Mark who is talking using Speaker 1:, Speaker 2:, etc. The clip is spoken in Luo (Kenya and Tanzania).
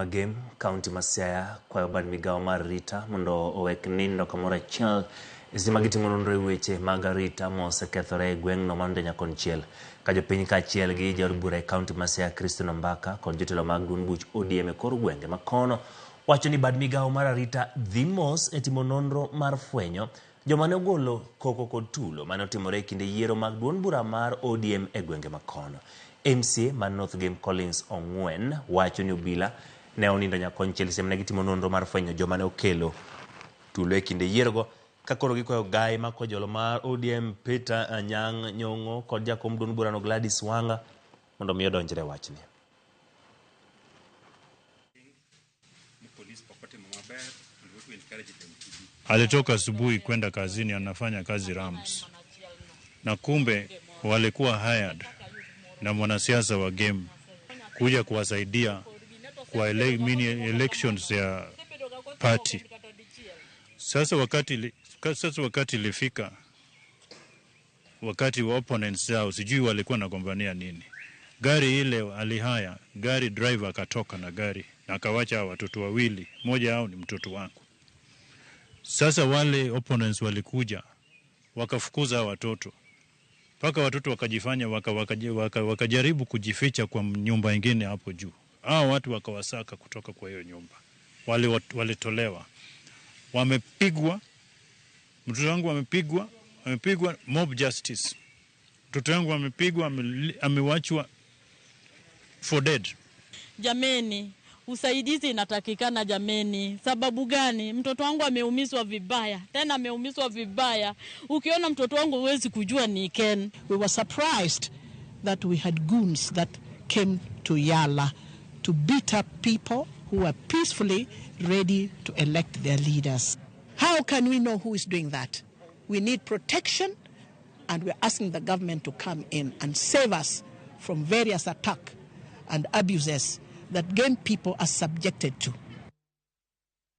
Speaker 1: Gem, kaunti ma Siaya kwayo bad migawo mar arita mondo owek nindo kamoro achiel e seche ma gitimo nonro e weche mag arita mosekethore e gweng'no mar Ndenya konchiel. Ka jopiny kaachiel gi jaod bura e kaunti ma Siaya Christine Ombaka kod jotelo mag duond buch ODM e kor gwenge ma kono wacho ni bad migawo mar arita dhi mos e timo nonro mar fwenyo joma ne ogolo koko kod tulo mane otimore e kinde yiero mag duond bura mar ODM e gwenge ma kono. MCA ma North Gem Collins Ong'wen wacho ni obila ne onindo nyakonchiel seche mane gitimo nonro mar fwenyo joma ne okelo tulo e kinde yierogo ka koro gikwayo gai ma kojolo mar ODM Peter Anyang' Nyong'o kod jakom duond burano Gladys Wanga mondo mi odonjre e wachni.
Speaker 2: Alitoka asubuhi kwenda kazini, anafanya kazi Rams, na kumbe walikuwa hired na mwanasiasa wa game kuja kuwasaidia kwa mini elections ya party. Sasa wakati ilifika wakati wa opponents yao, sijui walikuwa nagombania nini, gari ile alihire gari, driver akatoka na gari na akawacha hao watoto wawili, mmoja wao ni mtoto wangu. Sasa wale opponents walikuja wakafukuza hao watoto mpaka watoto wakajifanya wakajaribu kujificha kwa nyumba ingine hapo juu. Hao watu wakawasaka kutoka kwa hiyo nyumba, wale walitolewa, wamepigwa. Mtoto wangu amepigwa, amepigwa mob justice. Mtoto wangu amepigwa, amewachwa for dead.
Speaker 3: Jameni, usaidizi inatakikana jameni. Sababu gani? Mtoto wangu ameumizwa vibaya, tena ameumizwa vibaya. Ukiona mtoto wangu huwezi kujua ni Ken.
Speaker 4: We were surprised that we had goons that came to Yala to beat up people who were peacefully ready to elect their leaders. How can we know who is doing that? We need protection, and we're asking the government to come in and save us from various attacks and abuses that Gem people are subjected to.